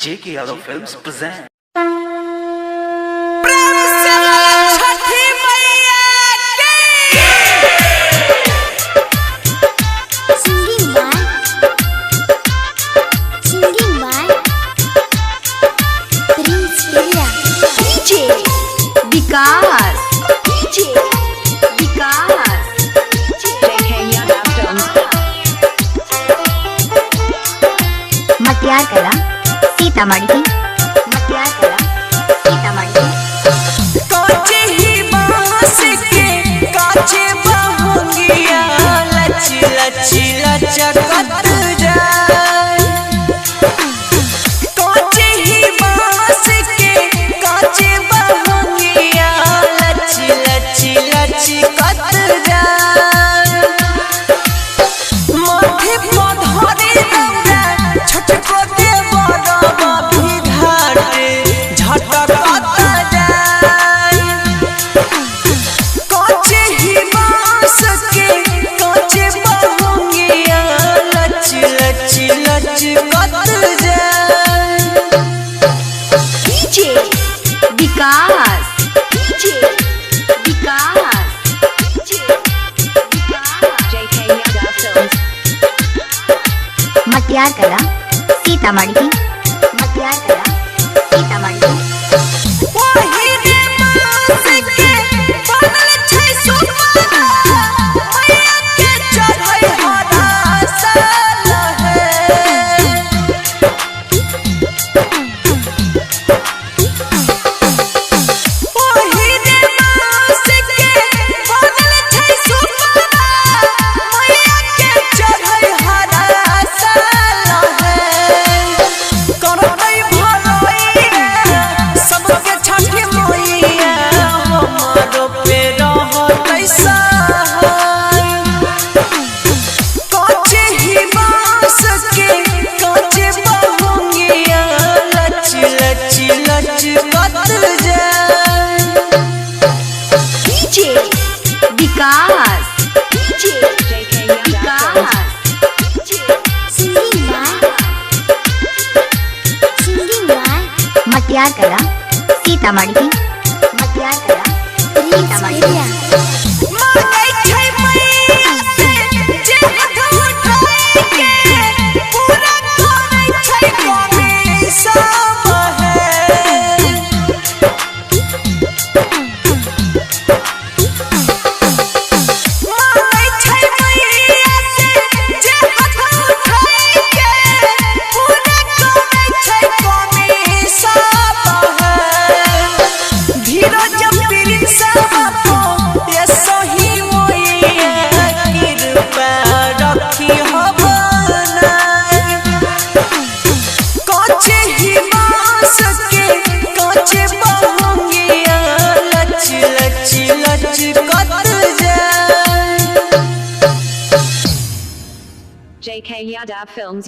J.K. Yadav Films present. प्रेम से छठी मैया की। Singing by Singing by Prince Ilya. DJ Vikas, DJ Vikas, JK Yadav Films. Matiyar Kala, Sitamarhi, Matiyar Kala, Sitamarhi. काचे ही बांस के काचे बहुंगिया लच लच लचकत जाए। काचे ही बांस के काचे बहुंगिया लच लच लचकत जाए। माथे पर धरे दौरा छटको देवरवा भी घाटे झटकत जाए। काचे ही बांस के काचे बहुंगिया लच लच लचकत जाए। DJ Vikas, DJ Vikas, DJ Vikas. JK Yadav Films. Matiyar Kala, Sitamarhi, Matiyar Kala, Sitamarhi. ओही रे बांस के बनल छै सुपना, मैया के चढ़ै हरा साल है। ओही रे बांस के बनल छै सुपना, मैया के चढ़ै हरा साल है। करतै भलैया सबके छठी मैया, हमारो पे रहतै सहाय। काचे ही बांस के काचे बहुंगिया लच लच लचकत जाए। DJ Vikas, DJ JK Yadav Films. Vikas, DJ Singing by Singing by Matiyar Kala, Sitamarhi, Matiyar Kala, Prince Sitamarhi. Ilya. मांगै छै मैया से जे हाथ उठाय के, पूरा करै छै कमी सब है। मांगै छै मैया से जे हाथ उठाय के, पूरा करै छै कमी सब है। धीरज प्रिंस बापो ये सही मोइया, कृपा रखी हो बनाए। काचे ही बांस के काचे बहुंगिया लच लच लचकत जाए। JK Yadav Films.